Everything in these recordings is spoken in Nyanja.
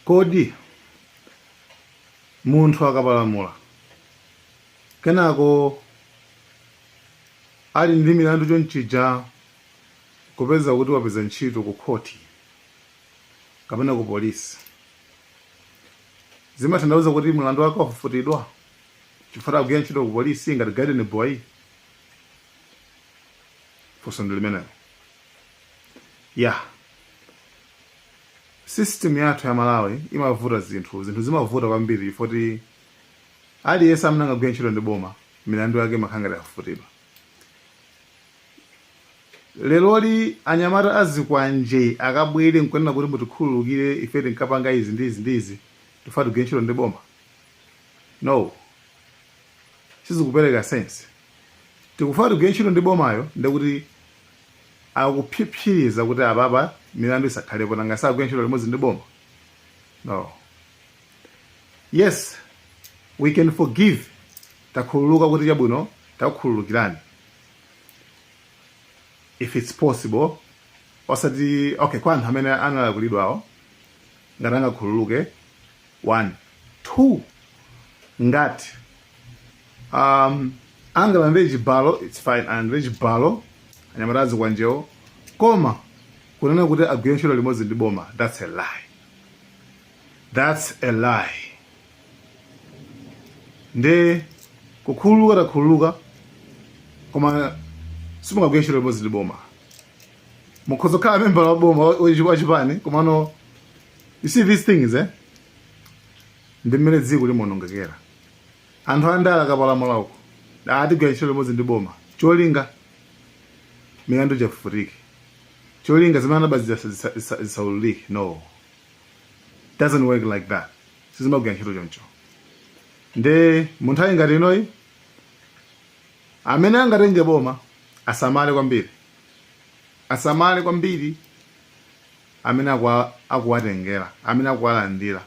Kodi munthu akapalamula kenako ali ndi milandu chonchija, kupeza kuti wapeza ntchito ku khoti kapena ku polisi, zimatanthauza kuti mlandu wake wafufutidwa chifukwa akugwira ntchito ku polisi ngati garden boy? Funso ndi limenelo. Ya system yathu ya Malawi imavuta zinthu, zinthu zimavuta kwambiri chifukwa aliyense amene angagwira ntchito ndi boma, milandu yake imakhala ngati yafufutidwa. Leroli anyamata azikwanje akabwere nkunena kuti mutikhululukire, ife tinkapanga izi ndi izi ndi izi, tifuna tigwire ntchito ndi boma? No, sizikupereka sense. Tikufuna tigwire ntchito ndi bomayo, ndikuti akuphiphiriza kuti apapa milandu isakhalepo, nanga sagwira ntchito limodzi ndi boma? No. Yes, we can forgive, takhululuka kuti chabwino, takukhululukirani, if it's possible. Osati okay, kwa anthu amene analakwilidwawo ngati angakhululuke. One, two, ngati angalandire chibalo, it's fine, alandire chibalo anyamata azikwanjewo. Koma kunena kuti agwire ntchito limodzi ndi boma, that's a lie, that's a lie. Nde kukhululuka takhululuka, koma simungagwire ntchito limodzi ndi boma. Mukhoza kukhala membala wa boma, wachipani, komano you see these things, eh, ndi mmene dziko limaonongekera. Anthu andale akapalamula uko, atigwira ntchito limodzi ndi boma, cholinga milandu isafufutike, cholinga zimene anaba zisaululike. No, doesn't work like that, sizimagwira ntchito choncho. Nde munthawi ngati inoyi, amene angatenge boma asamale kwambiri, asamale kwambiri amene akuwatengera, amene akuwalandira.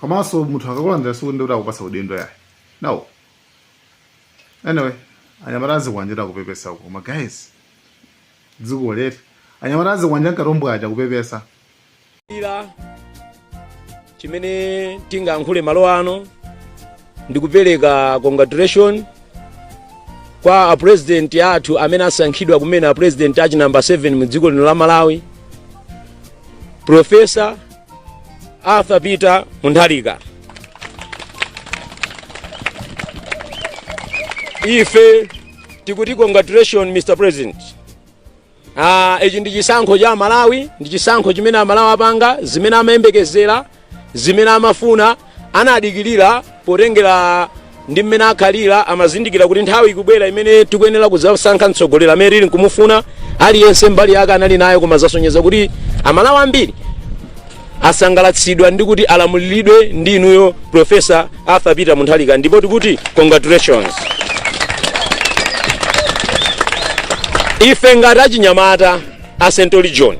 Komanso munthu akakulandira sikuti ndikuti akupasa udindo, yayi, no. Anyway, anyamata azikwanje akupepesa uko. Koma guys, dziko leti, anyamata azikwanje ankatombwa aja kupepesa. Ila chimene tingayankhule malo ano ndikupereka congratulation kwa a president athu amene asankhidwa kumene, a president achi number 7 mu dziko lino la Malawi, Professor Arthur Peter Mutharika. Ife tikuti congratulation, Mr President. Ah, ichi ndi chisankho cha Malawi, ndi chisankho chimene Amalawi apanga, zimene amayembekezera, zimene amafuna, anadikirira. Potengera ndi mmene akhalira, amazindikira kuti nthawi ikubwera imene tikuyenera kudzasankha mtsogoleri amene tili nkumufuna. Aliyense mbali yake anali nayo, koma zasonyeza kuti Amalawi ambiri asangalatsidwa ndi kuti alamuliridwe ndi inuyo, Professor Arthur Peter Mutharika, ndipo tikuti congratulations. Ife ngati achinyamata a Central Region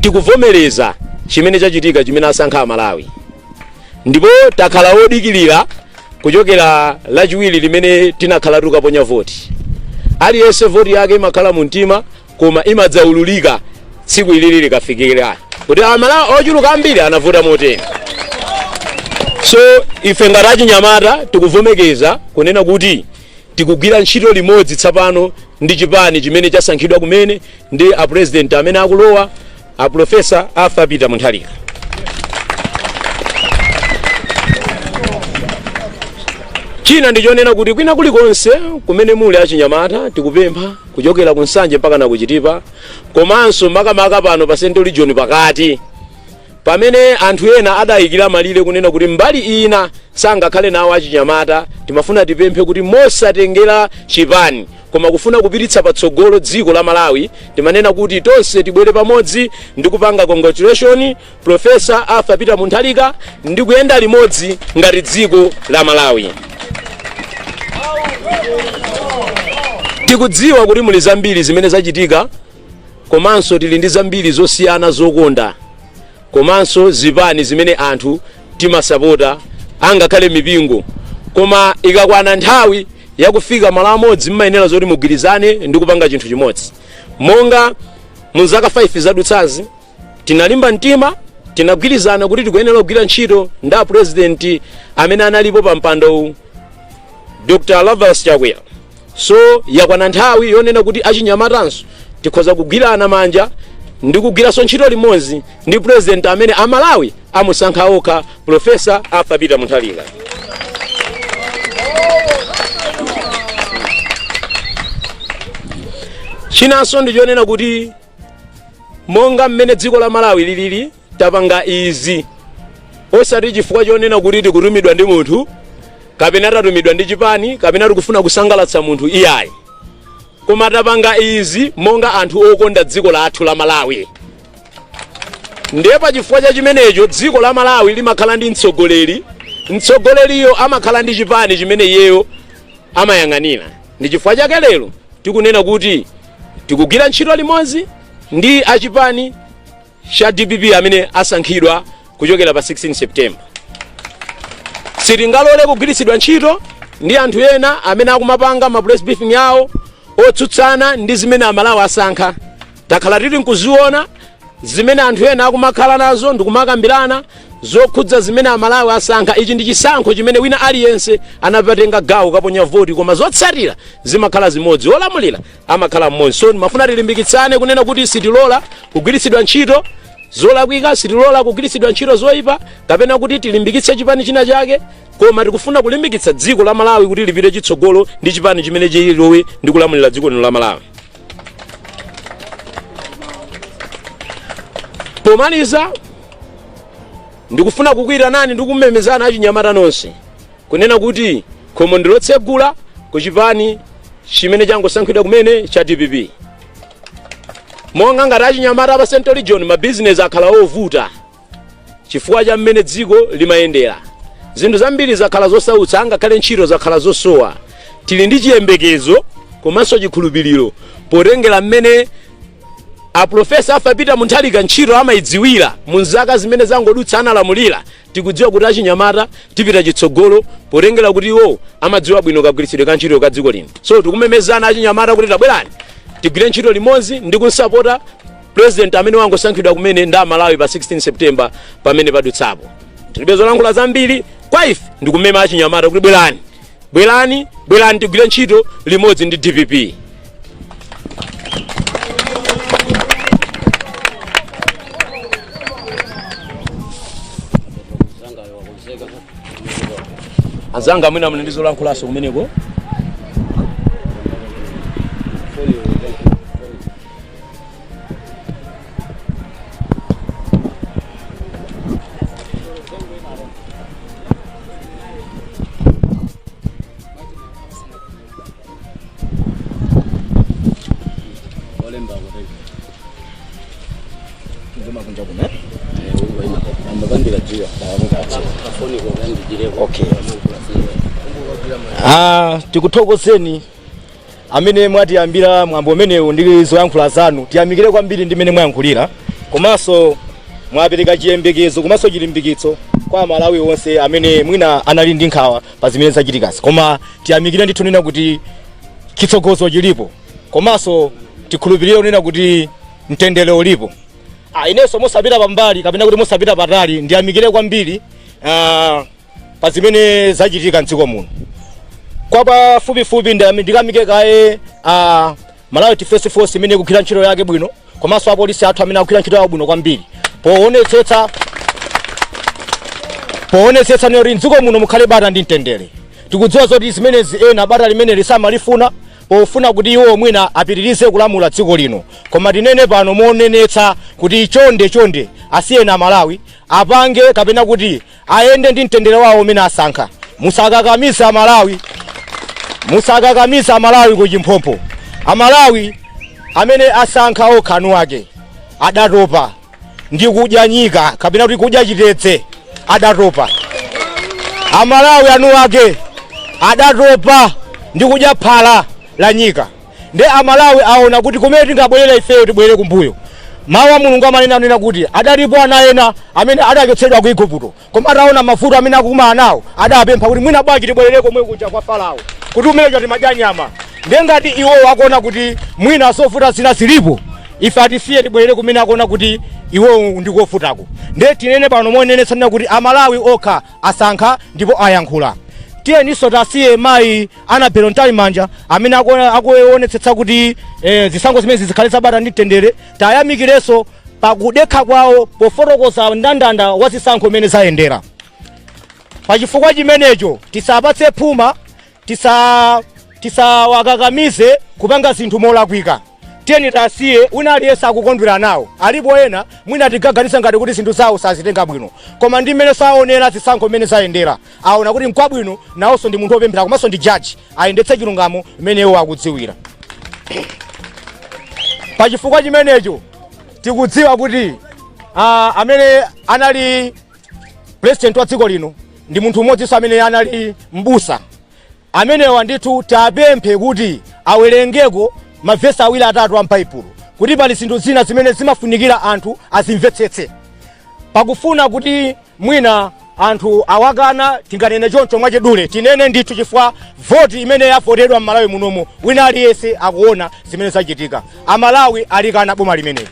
tikuvomereza chimene chachitika, chimene asankha Amalawi, ndipo takhala odikirira kuchokera Lachiwiri limene tinakhala tikukaponya voti. Aliyense voti yake imakhala mu mtima, koma imadzaululika tsiku ilili likafikira kuti Amalawi ochuluka ambiri anavota motere. So ife ngati achinyamata tikuvomekeza kunena kuti tikugwira ntchito limodzi tsapano ndi chipani chimene chasankhidwa kumene ndi a president amene akulowa, a Professor Arthur Peter Mutharika. China ndichonena kuti kwina kulikonse kumene muli achinyamata, tikupempha kuchokera ku Nsanje mpaka na kuchitipa, komanso makamaka pano pa Central Region pakati, pamene anthu ena adayikira malire kunena kuti mbali ina sangakhale nawo achinyamata, timafuna tipemphe kuti mosatengera chipani, koma kufuna kupititsa patsogolo dziko la Malawi, timanena kuti tonse tibwere pamodzi ndi kupanga congratulation Professor Arthur Peter Mutharika ndi kuyenda limodzi ngati dziko la Malawi. Tikudziwa kuti muli zambiri zimene zachitika, komanso tili ndi zambiri zosiyana zokonda, komanso zipani zimene anthu timasapota, angakhale mipingo, koma ikakwana nthawi yakufika malo amodzi, mmayenera zoti mugwirizane ndi kupanga chinthu chimodzi. Monga mu zaka 5 zadutsazi, tinalimba mtima. Tinagwirizana kuti tikuyenera kugwira ntchito ndi a president amene analipo pa mpandowu, Dr Lazarus Chakwera. So yakwana nthawi yonena kuti achinyamatanso tikhoza kugwirana manja ndi kugwiranso ntchito limodzi ndi president amene Amalawi amusankha okha, Professor Arthur Peter Mutharika. Chinanso ndichonena kuti monga mmene dziko la Malawi lilili, tapanga izi osati chifukwa chonena kuti tikutumidwa ndi munthu, kapena tatumidwa ndi chipani, kapena tikufuna kusangalatsa munthu, iyayi, koma tapanga izi monga anthu okonda dziko lathu la Malawi. Ndiye pachifukwa cha chimenecho, dziko la Malawi limakhala ndi mtsogoleri, mtsogoleriyo amakhala ndi chipani chimene iyeyo amayang'anira. Ndi chifukwa chake lero tikunena kuti tikugwira ntchito limodzi ndi achipani cha DPP amene asankhidwa kuchokera pa 16 September. Sitingalole kugwiritsidwa ntchito ndi anthu ena amene akumapanga ma press briefing yawo otsutsana ndi zimene Amalawi asankha. Takhala tili nkuziona zimene anthu ena akumakhala nazo ndikumakambirana zokhudza zimene Amalawi asankha. Ichi ndi chisankho chimene wina aliyense anapatenga gawo kaponya voti, koma zotsatira zimakhala zimodzi, olamulira amakhala mmodzi. So mafuna tilimbikitsane kunena kuti sitilola kugwiritsidwa ntchito zolakwika, sitilola kugwiritsidwa ntchito zoyipa, kapena kuti tilimbikitse chipani china chake, koma tikufuna kulimbikitsa dziko la Malawi kuti lipite chitsogolo ndi chipani chimene chilowe ndi kulamulira dziko lino la Malawi. Pomaliza, ndikufuna kukuyitanani ndi kumemezana achinyamata nonse kunena kuti khomo ndilotsegula ku chipani chimene changosankhidwa kumene cha DPP. Monga ngati achinyamata pa Central Region, mabizinesi akhala ovuta chifukwa cha mmene dziko limayendera. Zinthu zambiri zakhala zosautsa, angakhale ntchito zakhala zosowa. Tili ndi chiyembekezo komanso chikhulupiriro, potengera mmene a Professor Arthur Peter Mutharika ntchito amayidziwira mu zaka zimene zangodutsa analamulira. Tikudziwa kuti achinyamata tipita chitsogolo, potengera kuti iwo amadziwa bwino kagwiritsidwe ka ntchito ka dziko lino. So tikumemezana achinyamata kuti tabwerani tigwire ntchito limodzi ndi kunsapota president amene wangosankhidwa kumene ndi Amalawi pa 16 September pamene padutsapo. Tilibe zolankhula zambiri. Kwa ife ndikumema achinyamata kuti bwerani, bwerani, bwerani tigwire ntchito limodzi ndi DPP. Anzanga, mwina muli ndi zolankhulaso kumeneko. Olemba kutenga kunja kuno amapandira dziwa. Okay. Ah, tikuthokozeni amene mwatiyambira mwambo umenewu ndi zoyankhula zanu. Tiyamikire kwambiri ndi mmene mwayankhulira, komanso mwapereka chiyembekezo komanso chilimbikitso kwa Amalawi onse amene mwina anali ndi nkhawa pa zimene zachitikazi. Koma tiyamikire ndithu nena kuti chitsogozo chilipo, komanso tikhulupirire kunena kuti mtendere ulipo. Ah, inenso mosapita pambali kapena kuti mosapita patali, ndiyamikire kwambiri pa zimene zachitika mdziko muno. Kwa pafupifupi ndiyamike kaye Malawi Defense Force imene ikugwira ntchito yake bwino, komanso apolisi athu amene akugwira ntchito yawo bwino kwambiri poonetsetsa kuti mdziko muno mukhale bata ndi mtendere. Tikudziwa zoti zimenezi ena bata limene samalifuna pofuna kuti iwo mwina apitirize kulamula dziko lino, koma tinene pano monenetsa kuti chonde chonde asiyeni Amalawi apange kapena kuti ayende ndi mtendere wawo umene asankha. Musakakamize Amalawi, musakakamize Amalawi ku chimphompho. Amalawi amene asankha okha anu ake adatopa ndi kudya nyika kapena kuti kudya chitedze. Adatopa Amalawi anu ake, adatopa ndi kudya phala la nyika. Ndi Amalawi aona kuti kumene tingabwerere ifeyo, tibwerere kumbuyo. Mawu a Mulungu amanena anena kuti adalipo ana ena amene adachotsedwa ku Igupto, koma ataona mavuto amene akukumana nawo adapempha kuti mwina bwanji tibwerere komwe kuja kwa Farao, kuti kumene kuja timadya nyama. Ndiye ngati iwowo akuona kuti mwina zovuta zina zilipo, Ife atisiye tibwerere kumene akuona kuti iwo ndikofutako. Ndiye tinene pano monenetsa kuti Amalawi okha asankha ndipo ayankhula. Tiyeninso tasiye mayi Annabel Mtalimanja amene akuonetsetsa kuti zisankho zimene zikhale zabata ndi mtendere. Tayamikirenso pakudekha kwawo pofotokoza mndandanda wa zisankho imene zayendera. Pachifukwa chimenecho tisapatse phuma, tisawakakamize kupanga zinthu molakwika. Tiyeni tasiye wina aliyense akukondwera nawo. Alipo ena mwina tigaganisa ngati kuti zinthu zawo sazitenga bwino, koma ndi mmene saonera zisankho mmene zayendera, aona kuti nkwabwino. Nawonso ndi munthu wopemphera komanso ndi jaji, ayendetse chilungamo mmene iwo akudziwira. Pachifukwa chimenecho tikudziwa kuti amene anali president wa dziko lino ndi munthu mmodzinso amene anali mbusa. Amenewa ndithu tapemphe kuti awerengeko mavesi awiri atatu a m'Baibulo, kuti pali zinthu zina zimene zimafunikira anthu azimvetsetse. Pakufuna kuti mwina anthu awakana, tinganene choncho mwachidule, tinene ndithu, chifukwa voti imene yavotedwa m'Malawi munomo, wina aliyense akuona zimene zachitika. Amalawi alikana boma limeneli.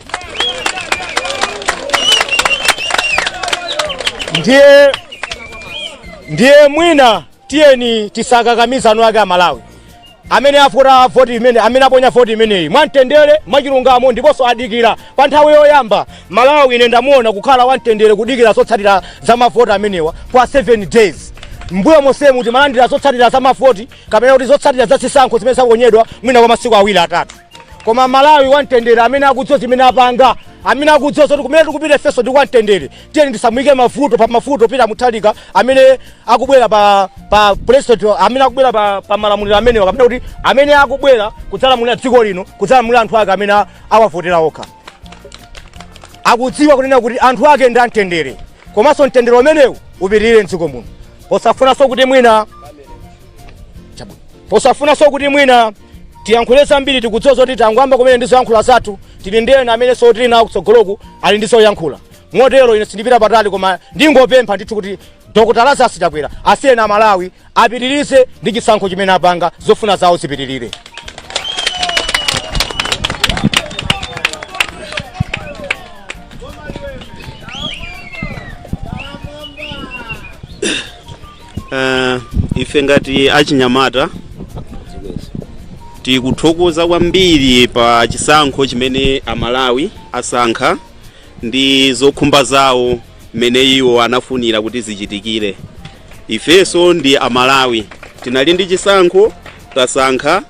Ndiye mwina tiyeni tisakakamiza anu ake Amalawi amene avota voti imene, amene aponya voti imeneyi mwamtendere, mwachilungamo, ndiponso adikira pa nthawi yoyamba. Malawi ine ndamuona kukhala wamtendere kudikira zotsatira za mavoti amenewa kwa 7 days. Mbuyo monsemu timalandira zotsatira za mavoti kapena kuti zotsatira za zisankho zimene zaponyedwa mwina kwa masiku awiri atatu. Koma Malawi wamtendere amene akudziwa zimene apanga, amene akudziwa zoti kumene tikupita ifenso ndi kwamtendere, tiyeni tisamuyike mavuto pa mavuto Peter Mutharika amene akubwera pa president, amene akubwera pa malamuliro amenewa, kapena kuti amene akubwera kudzalamulira dziko lino, kudzalamulira anthu ake amene awavotera okha. Akudziwa kunena kuti anthu ake ndi amtendere, komanso mtendere umenewu upitirire mdziko muno. Posafunanso kuti mwina tiyankhule zambiri, tikudziwa zoti tangoyamba kumene ndi zoyankhula zathu. Tili ndi ena amene so tili nawo kutsogoloku ali ndi zoyankhula. Motero ine sindipita patali, koma ndingopempha ndithu kuti Dr Lazarus Chakwera asiye na Malawi apitirize ndi chisankho chimene apanga, zofuna zawo zipitirire. Ife ngati achinyamata tikuthokoza kwambiri pa chisankho chimene Amalawi asankha ndi zokhumba zawo mmene iwo anafunira kuti zichitikire. Ifenso ndi Amalawi, tinali ndi chisankho, tasankha,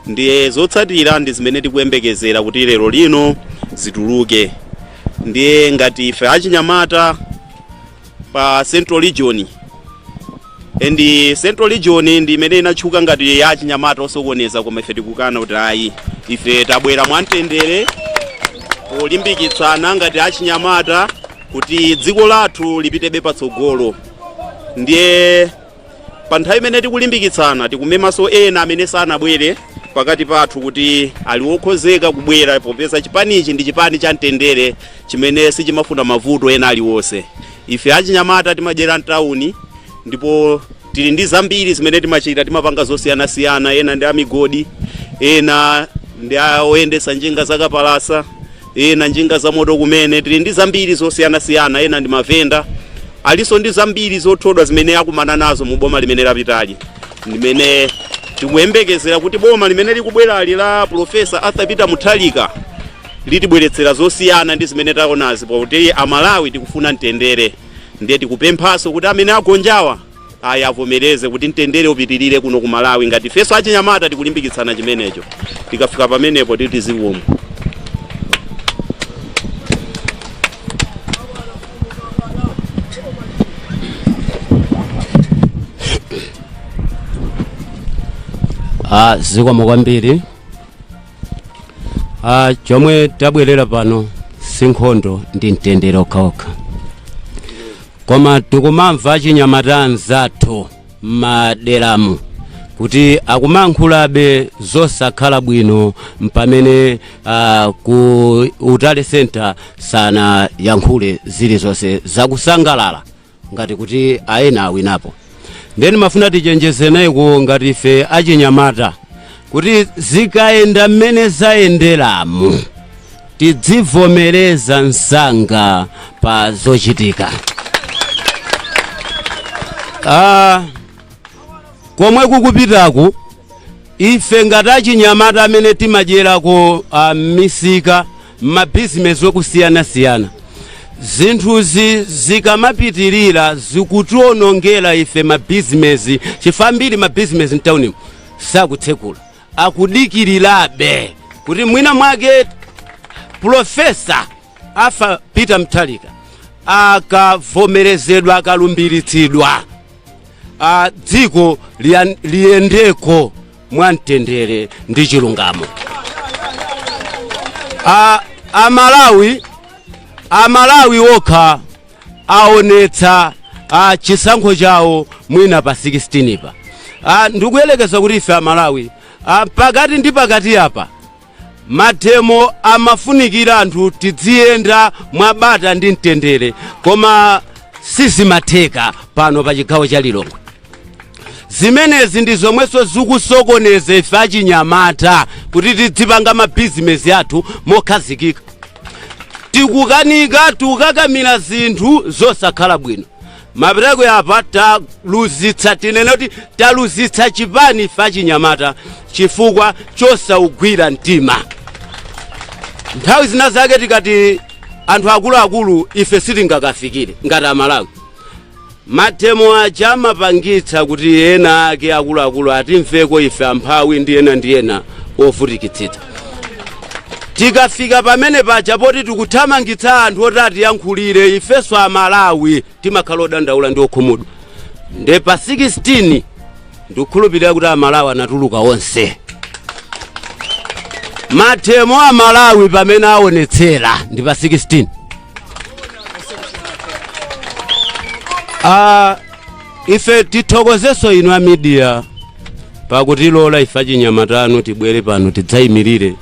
ndiye zotsatira ndi zimene tikuyembekezera kuti lero lino zituluke. Ndiye ngati ife achinyamata pa Central Region, and Central Region ndi imene inatchuka ngati ya achinyamata osokoneza, koma ife tikukana kuti ayi, ife tabwera mwamtendere polimbikitsana ngati achinyamata kuti dziko lathu lipitebe patsogolo. Ndiye pa nthawi imene tikulimbikitsana, tikumemanso ena amene sanabwere pakati pathu kuti ali wokhozeka kubwera, popeza chipanichi ndi chipani cha mtendere chimene sichimafuna mavuto ena aliwonse. Ife achinyamata timadyera mtawuni ndipo tili ndi zambiri zimene timachita, timapanga zosiyanasiyana. Ena ndi amigodi, ena ndi oyendesa njinga zakapalasa, ena njinga za moto kumene. Tili ndi zambiri zosiyanasiyana. Ena ndi mavenda, alinso ndi zambiri zothodwa zimene akumana nazo mu boma limene lapitali, limene tikuyembekezera kuti boma limene likubwerali la Profesa Arthur Peter Mutharika litibweretsera zosiyana ndi zimene taonazi, pakuti Amalawi tikufuna mtendere. Ndiye tikupemphanso kuti amene agonjawa ayi, avomereze kuti mtendere upitirire kuno ku Malawi. Ngati ifenso achinyamata tikulimbikitsana chimenecho. Tikafika pamenepo titi zikomo. Zikomo kwambiri. Chomwe tabwerera pano si nkhondo, ndi mtendere okhaokha, koma tikumamva achinyamata anzathu m'maderamu kuti akumankhulabe zosakhala bwino, mpamene ku Utale Center sanayankhule zilizonse zakusangalala ngati kuti aena awinapo. Ndeni mafuna tichenjezeneko ngati ife achinyamata kuti zikayenda mmene zayenderamu, Tidzivomereza msanga pa zochitika. Komwe kukupitaku, ife ngati achinyamata amene timadyerako misika, mabizinesi okusiyanasiyana, zinthuzi zikamapitirira zikutionongera ife mabizinesi, chifukwa ambiri mabizinesi mtaunimo sakutsekula, akudikirirabe kuti mwina mwake Profesa Arthur Peter Mutharika akavomerezedwa, akalumbiritsidwa, dziko liyendeko mwamtendere ndi chilungamo. Amalawi okha aonetsa chisankho chawo mwina pa 16 pa. Ndikuyelekeza kuti ife Amalawi, pakati ndi pakati apa mademo amafunikira anthu tidziyenda mwabata ndi mtendere, koma sizimatheka pano pa chigawo cha Lilongwe. Zimenezi ndi zomwenso zikusokoneza ife achinyamata kuti tidzipanga mabizinesi athu mokhazikika. Tikukanika, tikukakamira zinthu zosakhala bwino. Mapereko apa taluzitsa, tinene kuti taluzitsa chipani ife achinyamata chifukwa chosaugwira mtima. Nthawi zina zake tikati anthu akuluakulu ife sitingakafikire ngati Amalawi. Mademo aja amapangitsa kuti ena ake akuluakulu atimveko ife amphawi ndi ena ndi ena ovutikitsitsa. Tikafika pamene paja poti tikuthamangitsa anthu oti atiyankhulire, ifenso Amalawi timakhala odandaula ndi okhumudwa. Nde pa 16 ndikukhulupirira kuti Amalawi anatuluka onse. Mademo Amalawi pamene aonetsera ndi pa 16. Ife tithokozenso inu a media pakutilola ife achinyamatano tibwere pano tidzayimirire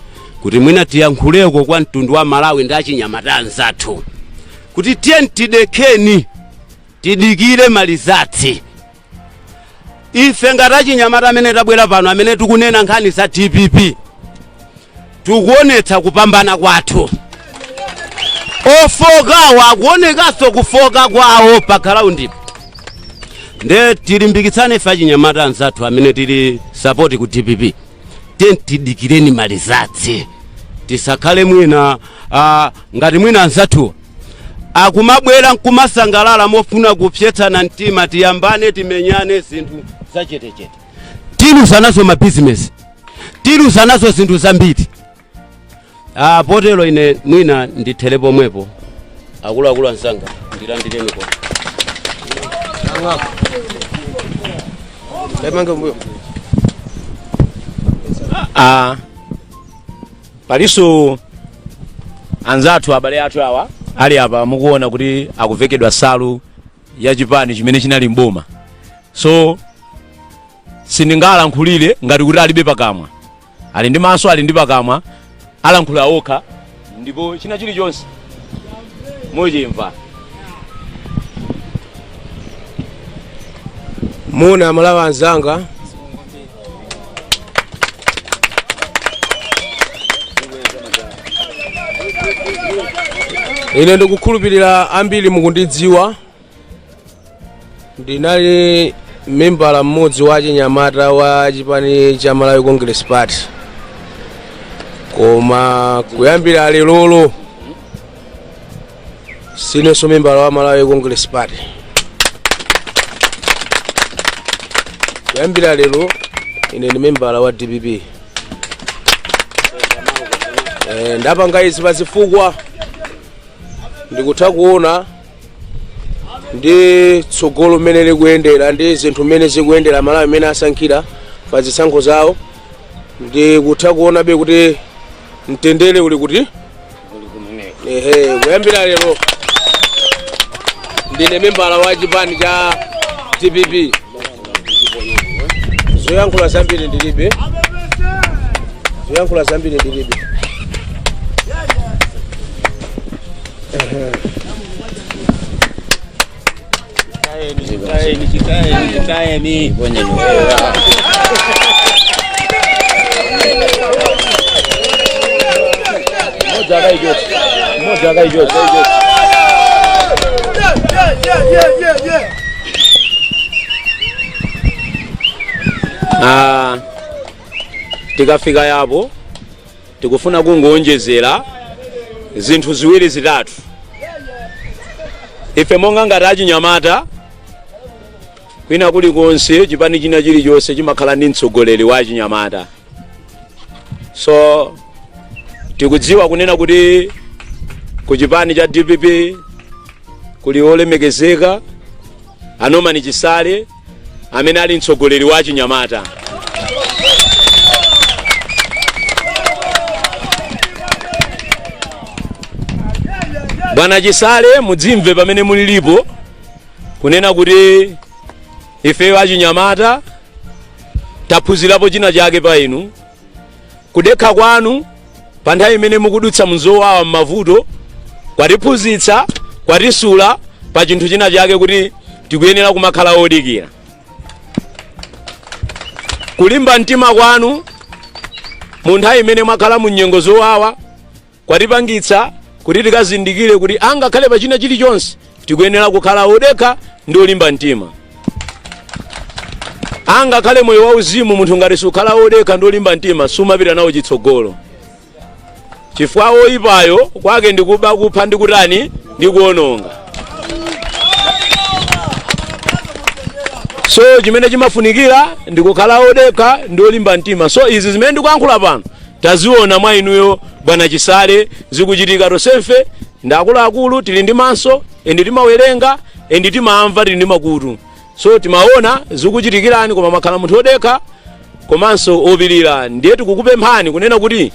kuti mwina tiyankhuleko kwa mtundu wa Malawi ndi achinyamata anzathu kuti tiye tidekheni, tidikire ma results. Ife ngati achinyamata amene tabwera pano, amene tikunena nkhani za DPP, tikuonetsa kupambana kwathu. Ofokawo akuonekanso kufoka kwawo pa ground. Nde tilimbikitsane ife achinyamata anzathu amene tili support ku DPP, tiye tidikireni ma results, tisakhale mwina ngati mwina anzathuwa akumabwera nkumasangalala mofuna kupsetsana mtima, tiyambane, timenyane, zinthu zachetechete. Tiluza nazo mabizinesi, tiluza nazo zinthu zambiri. Potero ine mwina ndithere pomwepo. Akuluakulu anzanga, ndilandireni ko. Palinso anzathu, abale athu awa ali apa, mukuona kuti akuvekedwa salu ya chipani chimene chinali mboma, so sindingalankhulire ngati kuti alibe pakamwa. Ali ndi maso, ali ndi pakamwa, alankhula okha, ndipo china chilichonse muchimva. Muna Amalawi anzanga, ine ndikukhulupirira ambiri mukundidziwa. Ndinali membala mmodzi wa chinyamata wa chipani cha Malawi Congress Party, koma kuyambira lerolo sinenso membala wa Malawi Congress Party. Kuyambira lero ine ndi membala wa DPP. Ndapanga izi pazifukwa ndikutha kuona ndi tsogolo mmene likuyendera ndi zinthu mmene zikuyendera, Malawi mmene asankhira pa zisankho zawo. Ndikutha kuonabe kuti mtendere uli kuti ehe. Kuyambira lero ndine membala wa chipani cha DPP. Zoyankhula zambiri ndilibe, zoyankhula zambiri ndilibe. Mmodzi akayichotse, mmodzi akayichotse. Ah, tikafika yapo tikufuna kungoonjezera zinthu ziwiri zitatu. Ife monga ngati achinyamata, kwina kulikonse, chipani china chilichonse chimakhala ndi mtsogoleri wa achinyamata. So tikudziwa kunena kuti ku chipani cha DPP kuli olemekezeka a Norman Chisale amene ali mtsogoleri wa achinyamata. Bwana Chisale, mudzimve pamene mulilipo kunena kuti ifeyo achinyamata taphunzirapo china chake pa inu. Kudekha kwanu pa nthawi imene mukudutsa mzowawa, m'mavuto, kwatiphunzitsa, kwatisula pa chinthu china chake, kuti tikuyenera kumakhala odikira. Kulimba mtima kwanu mu nthawi imene mwakhala mu nyengo zowawa kwatipangitsa kuti tikazindikire kuti angakhale pa china chilichonse tikuyenera kukhala odekha ndi olimba mtima. Angakhale moyo wauzimu, munthu ngati sukhala odekha ndi olimba mtima, sumapita nawo chitsogolo, chifukwa oyipayo kwake ndikuba, kupha ndi kutani, ndi kuononga. So chimene chimafunikira ndikukhala odekha ndi olimba mtima. So izi zimene ndikuyankhula pano taziona mwa inuyo, bwana Chisale, zikuchitika. Tonsefe ndi akuluakulu, tili ndi maso and timawerenga and timamva, tili ndi makutu. So timaona zikuchitikirani, koma mwakhala munthu odekha komanso opirira. Ndiye tikukupemphani kunena kuti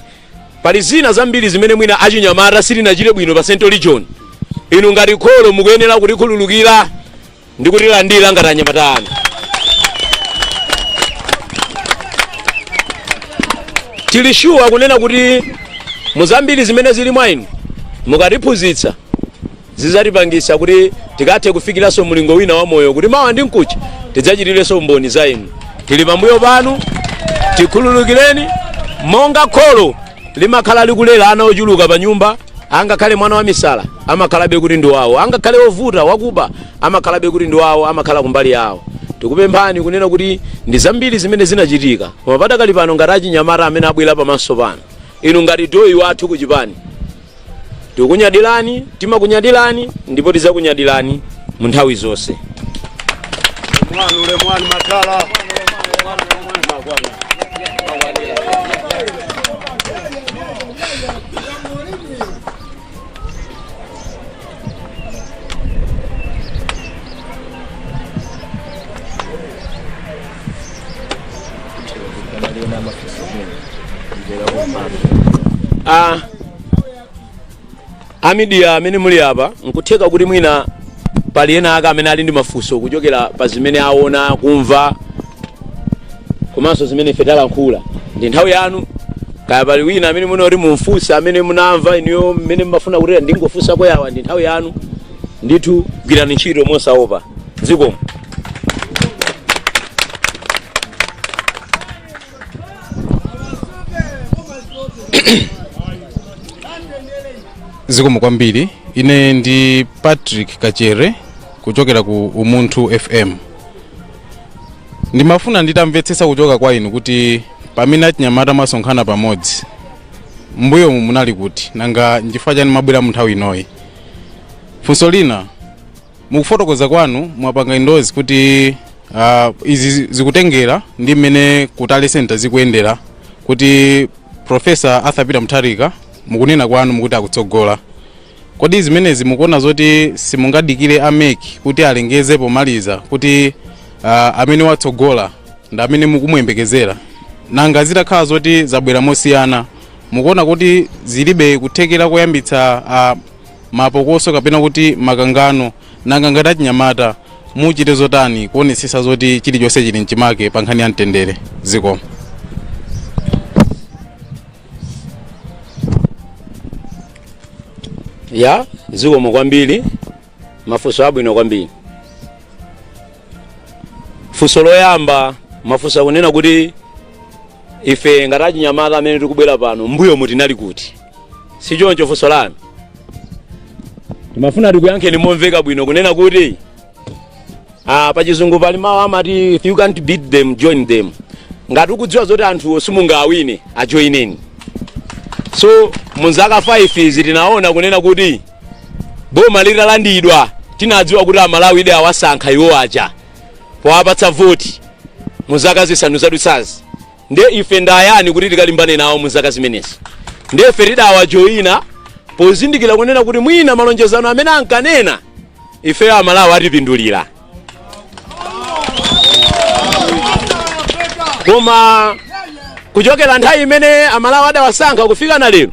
pali zina zambiri zimene mwina achinyamata sitinachite bwino pa Central Region. Inu ngati kholo mukuyenera kutikhululukira ndi kutilandira ngati anyamata anu. Tili sure kunena kuti muzambiri zimene zili mwa inu, mukatiphunzitsa, zidzatipangisa kuti tikathe kufikiranso mlingo wina wa moyo, kuti mawa ndi mkucha tidzachitirenso mboni za inu. Tili pambuyo panu, tikhululukireni. Monga kholo limakhala likulera ana ochuluka pa nyumba, angakhale mwana wa misala amakhalabe kuti ndi wawo, angakhale wovuta, wakuba, amakhalabe kuti ndi wawo, amakhala kumbali yawo. Tikupemphani kunena kuti ndi zambiri zimene zinachitika, koma padakali pano ngati achinyamata amene abwera pamaso pano, inu ngati doyi wathu kuchipani, tikukunyadirani, timakunyadirani ndipo tidzakunyadirani mu nthawi zonse. Mwanu ule mwanu makala. A media amene muli apa, nkutheka kuti mwina pali ena aka amene ali ndi mafunso kuchokera pa zimene aona, kumva komanso zimene ife talankhula. Ndi nthawi yanu. Kaya pali wina amene muna kuti mumfunse, amene munamva inuyo mmene mmafuna kuti ndingofunsako yawa, ndi nthawi yanu ndithu. Gwirani ntchito mosaopa. Zikomo. Zikomo kwambiri. Ine ndi Patrick Kachere kuchokera ku Umunthu FM. Ndimafuna nditamvetsetsa kuchoka kwa inu kuti pamene achinyamata mwasonkhana pamodzi, mbuyomu munali kuti? Nanga nchifukwa chani mwabwera mu nthawi inoyi? Funso lina, mukufotokoza kwanu mwapanga endorse kuti izi zikutengera ndi mmene ku tally center zikuyendera, kuti Professor Arthur Peter Mutharika mukunena kwanu mukuti akutsogola. Kodi zimenezi mukuona zoti simungadikire a MEC kuti alengeze pomaliza kuti amene watsogola ndi amene mukumuyembekezera? Nanga zitakhala zoti zabwera mosiyana, mukuona kuti zilibe kuthekera koyambitsa mapokoso kapena kuti makangano? Nanga ngati achinyamata muchite zotani kuonetsetsa zoti chilichonse chili mchimake pa nkhani ya mtendere? Zikomo. Ya, zikomo kwambiri, mafunso abwino kwambiri. Funso loyamba mafunso akunena kuti ife ngati achinyamata amene tikubwera pano, mbuyomu tinali kuti? Si choncho funso lanu? Timafuna tikuyankheni momveka bwino kunena kuti pachizungu pali mawu amati, "If you can't beat them, join them." Ngati ukudziwa zoti anthuwo simungawine, ajoineni. So munzaka 5 izi tinaona kunena kuti boma litalandidwa, tinadziwa kuti Amalawi ide awasankha iwo aja powapatsa voti muzaka 5 zadutsazi. Nde ife ndayani kuti tikalimbane nawo muzaka zimenezi? Nde ife tidawajoyina pozindikira kunena kuti mwina malonjezano amene ankanena ifeyo Amalawi atipindulira. Koma kuchokera nthawi imene Amalawi adawasankha kufika na lero,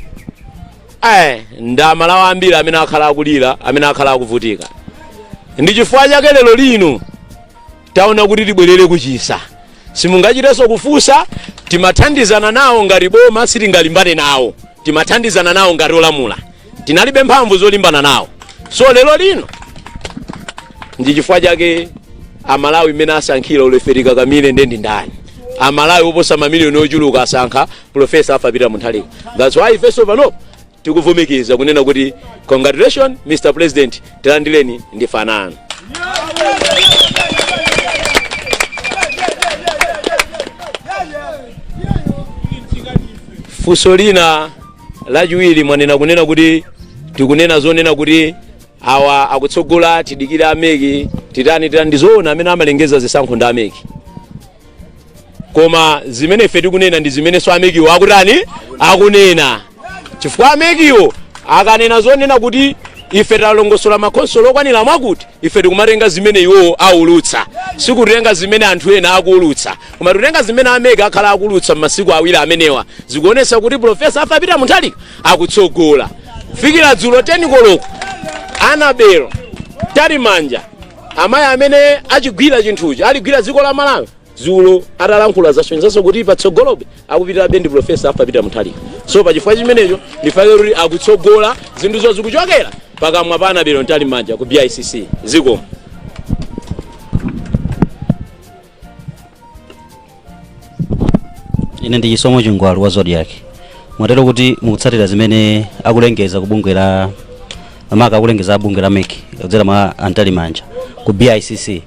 ndi Amalawi ambiri amene akhala akulira, amene akhala akuvutika. Ndi chifukwa chake lero lino taona kuti tibwerere kuchisa. Simungachitenso kufunsa. Timathandizana nawo ngati boma, sitingalimbane nawo. Timathandizana nawo ngati olamula, tinalibe mphamvu zolimbana nawo. So lero lino ndi chifukwa chake Amalawi mmene asankhira, ulefe tikakamire nde ndi ndani? Amalawi oposa mamiliyoni ochuluka asankha Professor Arthur Peter Mutharika. That's why ifenso panopo tikuvumikiza kunena kuti congratulations, Mr President, tilandireni ndi fanano. Funso lina lachiwiri mwanena kunena kuti tikunena zonena kuti awa akutsogola, tidikire a MEC, titani titani. Ndizoona, amene amalengeza zisankho ndi a MEC, koma zimene ife tikunena ndi zimenenso a MECwo akutani, akunena, chifukwa a MECwo akanena zonena kuti ife talongosola makhonsolo okwanira mwakuti, ife tikumatenga zimene iwowo aulutsa, sikutenga zimene anthu ena akuulutsa, koma tikutenga zimene a MEC akhala akuulutsa m'masiku 2 amenewa. Zikuonetsa kuti Professor Arthur Peter Mutharika akutsogola. Fikira dzulo 10 koloko, Annabel Mtalimanja, amayi amene achigwira chinthuchi, aligwira dziko la Malawi, dzulo atalankhula zasonyezanso kuti patsogolobe akupitirabe ndi Professor Arthur Peter Mutharika. So pachifukwa chimenecho ndifake kuti akutsogola, zinthuzo zikuchokera pakamwa pa Annabel Mtalimanja ku BICC. Zikomo. Ine ndi Chisomo Chingwalu wa Zodiak. Mwatero kuti mukutsatira zimene akulengeza ku bungwe la maka, akulengeza bungwe la MEC kudzera mwa a Mtalimanja ku BICC.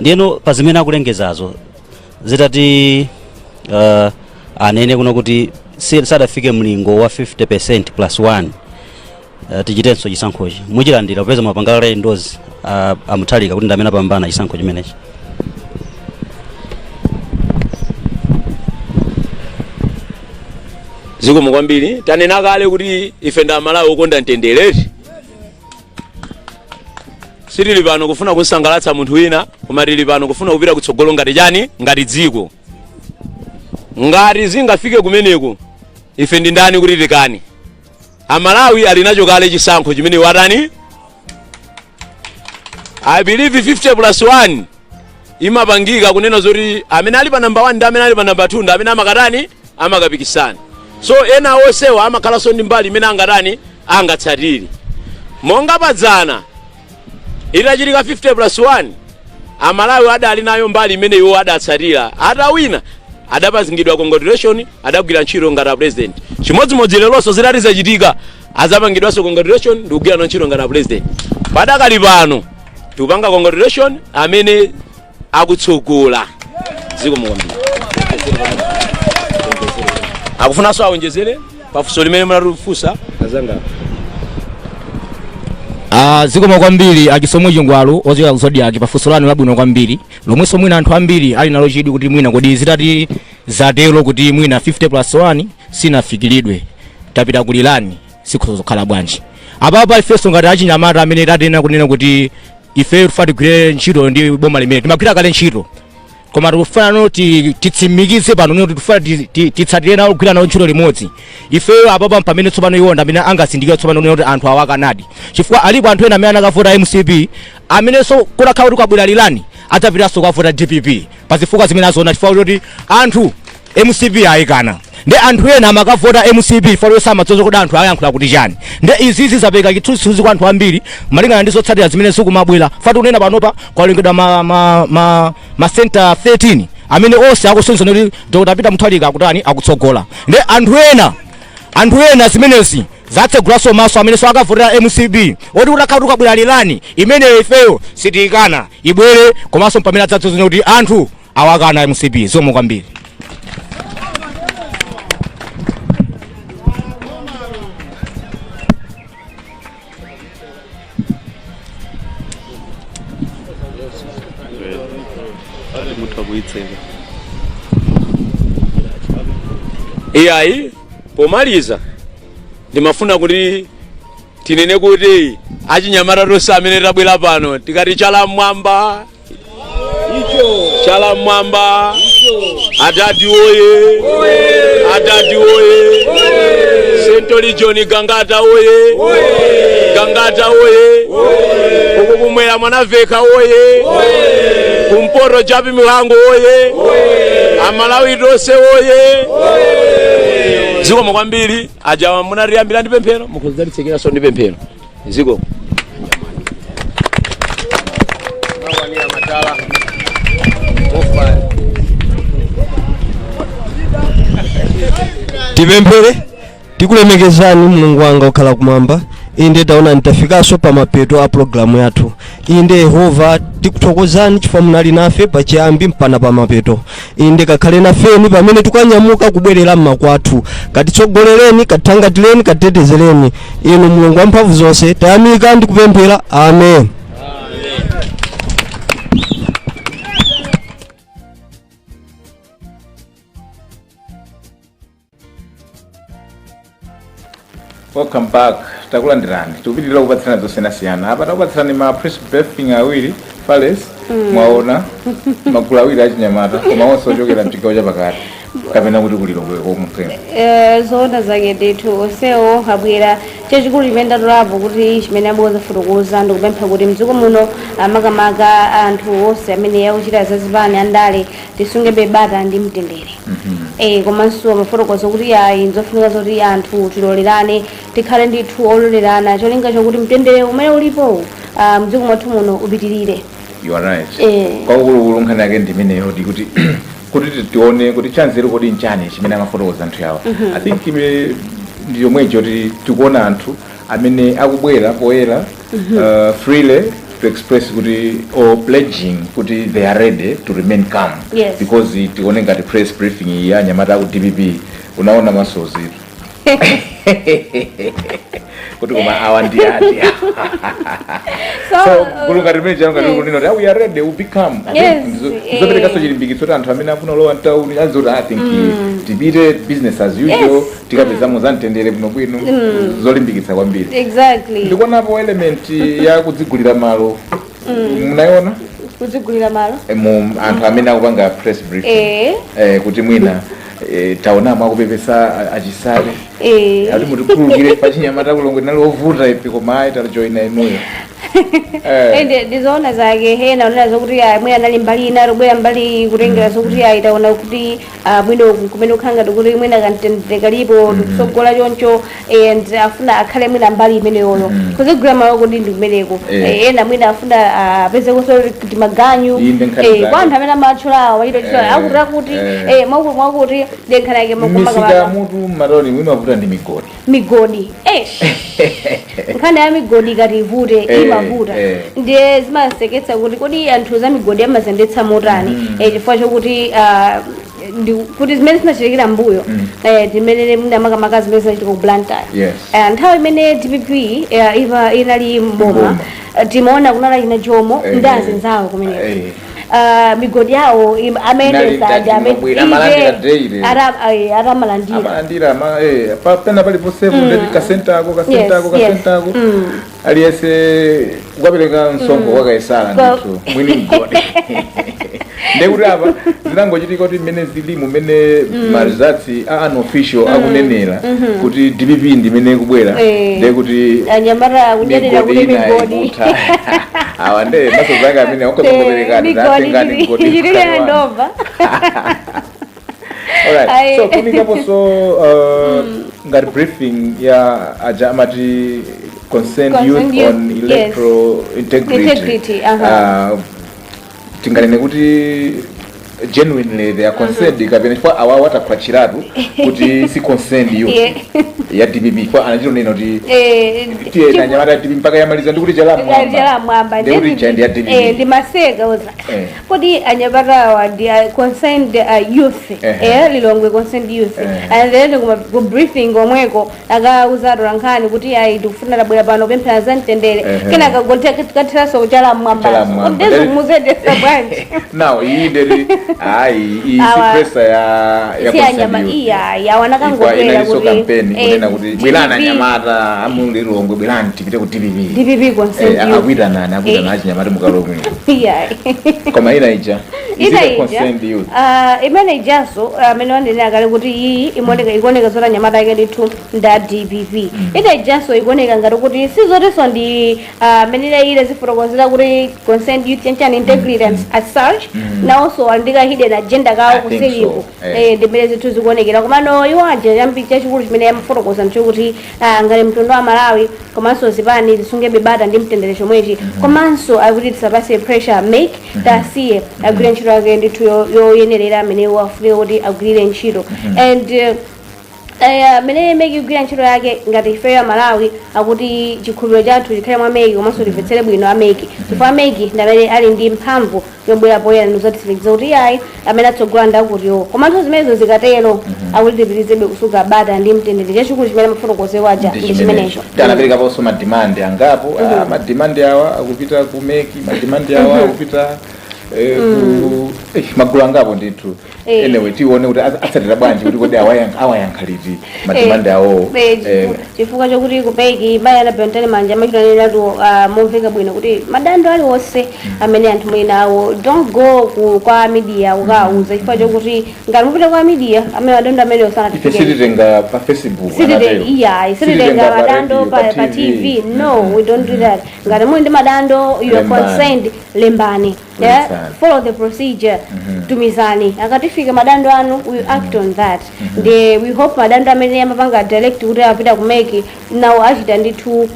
Ndiyeno pa zimene akulengezazo, zitati anene kuno kuti sadafike mlingo wa 50% plus 1, tichitenso chisankhochi, muchilandira popeza mwapanga endorse a Mutharika kuti ndi amene apambana chisankho chimenechi? Zikomo kwambiri. Tanena kale kuti ife ndi Amalawi okonda mtendereti. Sitili pano kufuna kusangalatsa munthu wina, koma tili pano kufuna kupita kutsogolo ngati chani, ngati dziko. Ngati zingafike kumeneko, ife ndi ndani kuti tikani? Amalawi ali nacho kale chisankho chimene watani. I believe 50 plus 1 imapangika kunena zoti amene ali pa namba 1 ndi amene ali pa namba 2 ndi amene amakatani, amakapikisana. So ena onsewa amakhalanso ndi mbali imene angatani, angatsatire. Monga padzana itachitika 50 plus 1, Amalawi adali nayo mbali imene iwo adatsatira. Atawina adapangidwa congratulation, adagwira ntchito ngati a president. Chimodzimodzi leronso zitati zachitika, azapangidwanso congratulation ndi kugwira ntchito ngati a president. Padakali pano tikupanga congratulation amene akutsogola. Zikomo kwambiri. Akufunanso awonjezere pafunso limene munatifunsa azanga. Zikomo kwambiri achisomo Chingwalu ochoka ku Zodiak pafunso lanu labwino kwambiri, lomwenso mwina anthu ambiri ali nalo chidwi kuti mwina kodi zitati zatero kuti mwina 50 plus 1 sinafikiridwe, tapita ku rerun, zikhoza kukhala bwanji? Apapa ifenso ngati achinyamata amene tatena kunena kuti ife tifa tigwire ntchito ndi boma limene timagwira kale ntchito, koma tikufuna no titsimikize pano kuti tifuna titsatire nawo, kugwira nawo ntchito limodzi ifeyo. Apapa pamene tsopano iwo ndi amene angasindikire tsopano kuti anthu awa akanadi, chifukwa alipo anthu ena amene anakavota MCP, amenenso kutakhala kuti kwabwera rerun adzapitanso kukavota DPP pazifukwa zimene aziona, chifukwa kuti anthu MCP ayikana. Ndi anthu ena amakavota MCP chifukwa choti samadziwa kuti anthu ayankhula kuti chani. Ndi izizi zapereka chithunzithunzi kwa anthu ambiri malingana ndi zotsatira zimene zikumabwera. Fati kunena panopa kwalengedwa ma center 13 amene onse akusonyeza kuti Dr Peter Mutharika akutani, akutsogola. Ndi anthu ena zimenezi Zatsegulanso maso amenenso akavotera MCP oti utakhala kuti ukabwera lilani imeneyo ifeyo sitiyikana ibwere komanso pamene adzadziwe kuti anthu awakana MCP. Zikomo kwambiri. Mutha kuitseka. Iyayi, pomaliza ndimafuna kuti tinene kuti achinyamata tonse amene tabwera pano tikati chala mmwamba, chala mmwamba, adadi oye, adadi oye, Central Region Gangata oye, Gangata oye, uku kumwera Mwanaveka oye, kumpoto Jappie Mhango oye, Amalawi tonse oye. Zikomo kwambiri. Ajawa munatiyambira ndi pemphero, mukuzalitsekeranso ndi pemphero. Zikomo. Tipemphere. Tikulemekezani Mulungu wanga okhala kumwamba. Inde taonani tafikanso pa mapeto a pulogalamu yathu. Inde Yehova, tikuthokozani chifukwa munali nafe pachiyambi mpaka pa mapeto. Inde kakhale nafeni pamene tikanyamuka kubwerera mmakwathu. Katitsogolereni, katithangatireni, katitetezereni. Inu Mulungu wamphamvu zonse, tayamika ndi kupemphera. Amen. Welcome back. Takulandirani. Tikupitirira kupatsirana zosiyanasiyana. Apa takupatsirani ma press briefing awiri palace. Mwaona magulu awiri achinyamata koma onse ochokera mchigawo chapakati kapena kuti ku Lilongwe komwe. Zoona zake ndithu, onsewo abwera. Chachikulu chimene ndatolapo kuti chimene abwera kufotokoza ndikupempha kuti mdziko muno, makamaka anthu onse amene akuchita zazipani andale, tisungebe bata ndi mtendere. Komanso amafotokoza kuti ayi, nzofunika zoti anthu tilolerane, tikhale ndithu ololerana, cholinga chokuti mtendere umene ulipo mdziko mwathu muno upitirire. You are right. Kwakukulukulu nkhani yake ndimeneyo, ndi kuti tione kuti chanzeru kodi nchani chimene amafotokoza anthu yawo. I think ndi yomwecho kuti tikuona anthu amene akubwera poyera freely to express kuti or pledging kuti they are ready to remain calm. Because tione ngati press briefing iyi ya anyamata aku DPP, unaona masozi kuti koma awa ndi ati. So gulu ngati limene chalo ngati kunena kuti, "Ah, we are ready, we become." I think ndizoperekanso chilimbikitso kuti anthu amene afuna kulowa mtauni azoti, I think tipite business as usual, tikapezamo za mtendere bwinobwino. Zolimbikitsa kwambiri. Ndikuonapo element ya kudzigulira malo. Munayiona? Kudzigulira malo? Mu anthu amene akupanga press briefing, kuti mwina taonamo akupepesa achisale ati mutikhululukire pachinyamata ku Lilongwe nali ovuta ife, koma ayi, tajoyina inuyo. Ende ndizoona zake ena unena zokuti mwina anali mbali ina, akubwera mbali kutengera zokuti ayi, taona kuti mwina uku kumene kukhala ngati kuti mwina kamtendere kalipo, tikusogola choncho, and afuna akhale mwina mbali imeneyoyo. Kuzigulira malo kuti ndi kumeneko. Ena mwina afuna apezekonso kuti maganyu. Inde nkhani zake. Kwa anthu amene amatchulawo wachita akuti akuti mwakuti mwakuti ndi nkhani yake Misika makamaka. Mutu mmatoni mwimavuta ndi migodi. Migodi, eish, nkhani ya migodi ikati ivute imavuta. Ndiye zimaseketsa kuti kodi anthu za migodi amazendetsa motani? Chifukwa chokuti kuti zimene zinachitikira mbuyo, zimene makamaka zimene zinachitika ku Blantyre. Nthawi imene DPP iva inali mboma, Mboma. Timaona kunali ina Jomo ndi azinzawo kumeneko. Migodi yawo amayendesa Inali ndi amene mabwera, amalandira daily. Atamalandira. Amalandira pena paliponsepo, ndeti kasentako kasentako kasentako, aliyense kukapereka msonkho kwa Kaisala. Ndithu mwini mgodi, ndekuti apa zinangochitika kuti mmene zili, mumene ma results a unofficial akunenera kuti DPP ndimene ikubwera, ndekuti anyamata kunyadira migodi kuti ina migodi ikutha. Awa nde maso zake amene akhoza migodi migodi. Ichitike ndova. Alright. Ayi. So kunikaponso ngati briefing ya aja amati Concerned Concerned Youth Youth, on yes. Electoral Integrity. Integrity, aha. Tinganene kuti Genuinely they are concerned kapena chifukwa awawo atakhwatchiratu kuti si concerned youth ya DPP, chifukwa anachitonena kuti tiye anyamata ya DPP mpaka yamaliza ndikuti chala chala mwamba, mwamba. Ndikuti ija ndi ya DPP. Ndimaseka uza kodi anyamatawa ndi concerned youth, Lilongwe concerned youth, and then ku briefing omweko akauza atolankhani kuti ayi, tikufuna tabwera pano kupemphera za mtendere, kenaka kathiraso chala Chala mwambaso. mwamba. Ndizo muzendesa bwanji? Now iyi ndeti hayi, iyi si pressure ya Si concerned anyama youth. iya yawana kangobwera Inalinso kuti campaign kunena kuti DPP, bwerani anyamata amulilongwe, bwerani tipite ku DPP. DPP concerned youth. Akuitanani, akuitana achinyamata mukalomwe. Koma ina ija is it Ina a ija concerned youth? Imene ijaso amene wanenera kale kuti iyi imoneka ikuoneka zoti anyamata ake ndithu nda DPP. Ina ijaso ikuoneka ngati kuti sizotinso ndi amene ile zifotokozera kuti concerned youth chanchani integrity and as such, nawonso ali ndi ka hidden agenda kawo I think kuseliku. so, eh. Ndimene zinthu zikuonekera, komano iwo aja chambi chachikulu chimene amafotokoza nchokuti ngati mtundu wa Malawi komanso zipani zisungebe bata ndi mtendere chomwechi, komanso akuti tisapase pressure MEC, tasiye agwire ntchito yake ndithu yoyenerera amene wafunika kuti agwirire ntchito. And amene MEC igwira ntchito yake, ngati ifeyo Amalawi, akuti chikhulupiriro chathu chikhale mwa MEC, komanso timvetsere bwino a MEC, chifukwa a MEC ndi amene ali ndi mphamvu yobwera poyera ndizotitsimikiza kuti iyayi, amene atsogola ndakutiwo. Komanso zimenezo zikatero, akuti tipitirizebe kusunga bata ndi mtendere. Chachikulu chimene mafotokozero aja ndi chimenecho. Anaperekaponso ma demand angapo. Ma demand awa akupita ku MEC, ma demand awa akupita ku magulu angapo ndithu. Anyway, tione kuti atsatira bwanji, kuti kodi awayankha liti ma demand awo. Chifukwa chokuti ku MEC mayi Annabel Mtalimanja amachitaniratu momveka bwino kuti madando aliwonse amene anthu muli nawo, don't go kwa media kukawuza, chifukwa chokuti ngati mupita kwa media, amene madando amene Ife sanatifikeni. Sititenga pa Facebook, Sitite anatero. Iya, sititenga Sititenga pa madando radio, pa TV. No, we don't do that. Ngati muli ndi madando, you are Lembani. concerned, lembani, yeah? Lembani. Follow the procedure, tumizani, akatifika madando anu, we act on that. Ndi we hope madando amene amapanga direct kuti apita ku MEC nawo achita ndithu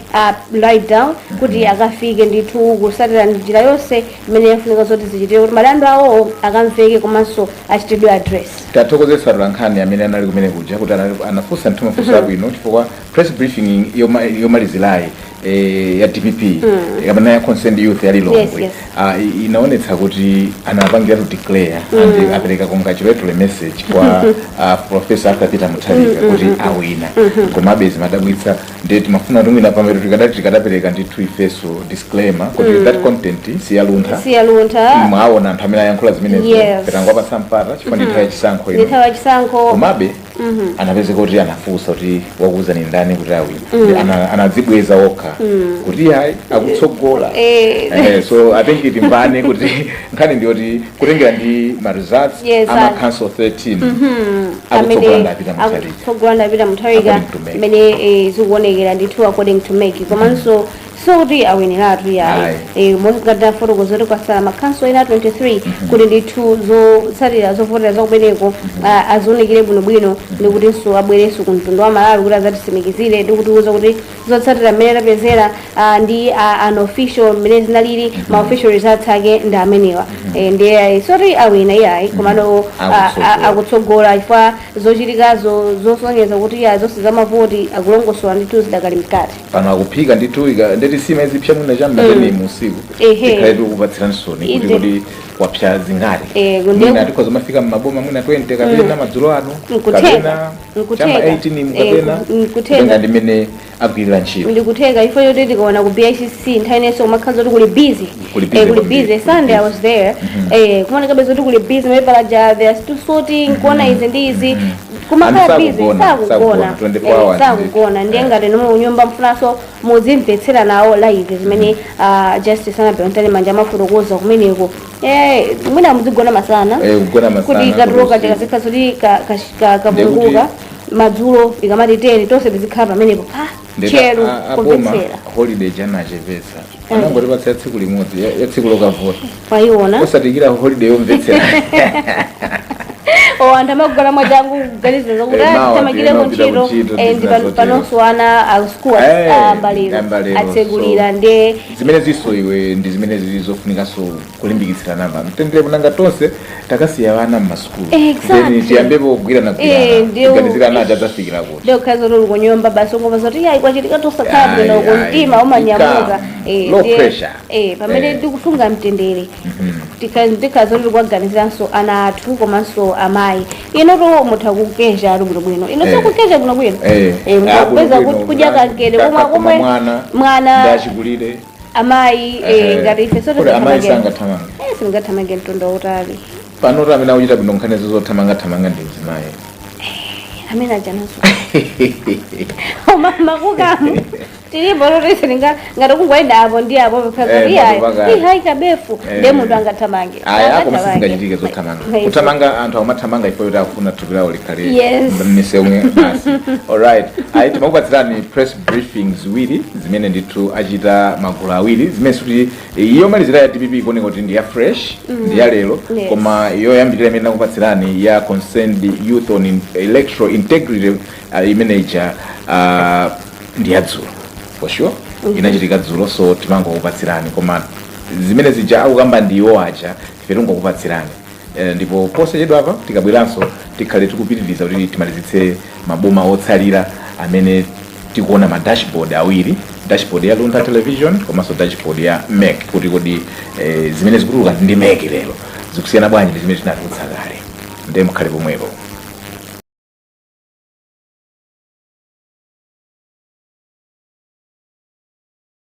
write down kuti akafike ndithu kusatira njira yonse imene yafunika zoti zichitike kuti madando awowo akamveke komanso achitidwe address. Tathokozesa atolankhani amene anali kumene kuja kuti anafunsa ndithu mafunso abwino, chifukwa press briefing yomalizirayi ya DPP kapena ya concerned youth ya Lilongwe inaonetsa kuti anapangiratu declare and apereka congratulatory message kwa Professor Arthur Peter Mutharika kuti awina. Komabe zimadabwitsa, ndiye timafuna kuti mwina pamene tikadapereka ndithu ifeso disclaimer kuti that content siyaluntha. Siyaluntha. Mwaona anthu amene ayankhula zimenezo, petangwapatsa mpata chifukwa ndi nthawi yachisankho ino. Nthawi yachisankho. Komabe anapezeka kuti anafunsa kuti wakuwuzani ndani kuti awina? Ndi anadzibweza okha kuti hayi, akutsogola. So I think timvane kuti nkhani ndiyoti kutengera ndi ma results ama council 13, akutsogola ndi a Peter Mutharika. Akutsogola ndi a Peter Mutharika. According to MEC. Imene zikuonekera ndithu according to MEC, komanso sokuti awineratu yayi. Mongada fotokoza kuti kwasala makhanso ena 23 kuti ndithu zotsatira zovotera zakumeneko azionekere bwinobwino, ndikutinso abwerenso ku mtundu wa Malawi kuti azatitsimikizire ndi kutiuza kuti zotsatira mmene tapezera ndi unofficial mmene zinalili, ma official results ake ndi amenewa. Ndiye soti awina iyayi, komano Akutsogola. Akutsogola chifukwa zochitikazo zosonyeza kuti ya zonse zamavoti akulongosola ndithu zidakali mkati. Pano akuphika ndithu, ndeti sima izipsya mwina cham'ma 10 usiku, tikhale tikupatsirani soni kuti kuti wapsya zingati. Mwina tikhoza mafika mmaboma mwina 20 kapena madzulo ano Nkutheka. kapena Nkutheka. chama 18 mu kapena Nkutheka. kutenga ndimene agwirira ntchito. Ndikutheka ifo yoti tikaona ku BICC nthawi inenso kumakhala zoti kuli busy. Kuli busy kuli kwambiri. busy. Sunday I was there, kumaoneka zoti kuli busy, mapepala they are still sorting, kuona izi ndi izi, kumakhala Anthu busy. sakugona, Sakugona. sakugona, 24 hours. Sakugona. Ndiye ngati nomwe kunyumba mfunanso muzimvetsera nawo live zimene Justice Annabel Mtalimanja amafotokoza kumeneko, mwina muzigona masana. Kugona masana, kuti katuluka kuti usiku. chakazikhala zoti kapunguka madzulo ikamati 10, tonse tizikhala pamenepo pa tcheru Aboma kumvetsera. Holiday janachepetsa, anangotipatsa ya tsiku limodzi, ya tsiku lokavota. Mwayiona. Osatikira holiday yomvetsera. O, anthu amagona mwachangu kuganiza zokuti Mawa thamangireko tiyena ntchito. kupita kuntchito, Ndi zina panonso ana a school ayamba lero, ayamba lero, atsegulira so- ndi zimene ziso iwe ndi zimene zili zofunikanso kulimbikitsirana pa mtendere, kunanga tonse takasiya vana mmasukulu. Then tiyambepo kugwirana Eh, kugwirana, kuganizirana aja adzafikira kuti. Ndio khazo luli kunyumba basi ungomva zoti yayi, kwachitika tosakhala bwino, kumtima umanyamuka. Low pressure. Pamene tikusunga mtendere, tikhazo lili kuwaganizanso ana athu komanso amayi. Inoto mutha kukeja ali bwinobwino ino, sikukeja bwinobwino. Ah, Mukapeza bwinobwino, kuti kudya kankere kumwe koma kumwe mwana mwana ndachikulire. Amayi, ngati ife sote. Kodi amayi sangathamange? Singathamange mtunda utali. Panoto amene akuchita bwino nkhanizo zothamangathamanga ndi mzimayi. Amene ajananso makukamu tilipo totese ngati kungoyenda apo ndi apo Iyayi. Ihayi, kabefu ndiye munthu angathamange. Aya, koma Angathamange. sizingachitike zothamanga. Kuthamanga, anthu akumathamanga ifo yoti akufuna thupi lawo likhale Yes. mmisewu basi. Alright, ayi, timakupatsirani press briefing ziwiri zimene ndithu achita magulu awiri, zimene sikuti iyo malizira ya DPP ikuoneka kuti ndi ya fresh, ndi ya lero, koma iyo yambirira imene nakupatsirani ya Concerned Youth on Electoral Integrity, imene ija ndi ya dzulo for sure, inachitika dzulo, so timangokupatsirani. Koma zimene zija akukamba ndi iwo aja, ife tingokupatsirani. Ndipo posachedwa apa tikabweranso tikhale tikupitiriza kuti timalizitse maboma otsalira amene tikuona ma dashboard awiri, dashboard ya Luntha Television komanso dashboard ya MEC, kuti kodi zimene zikutuluka ndi MEC lero zikusiyana bwanji ndi zimene tinatulutsa kale? Ndiye mukhale pomwepo.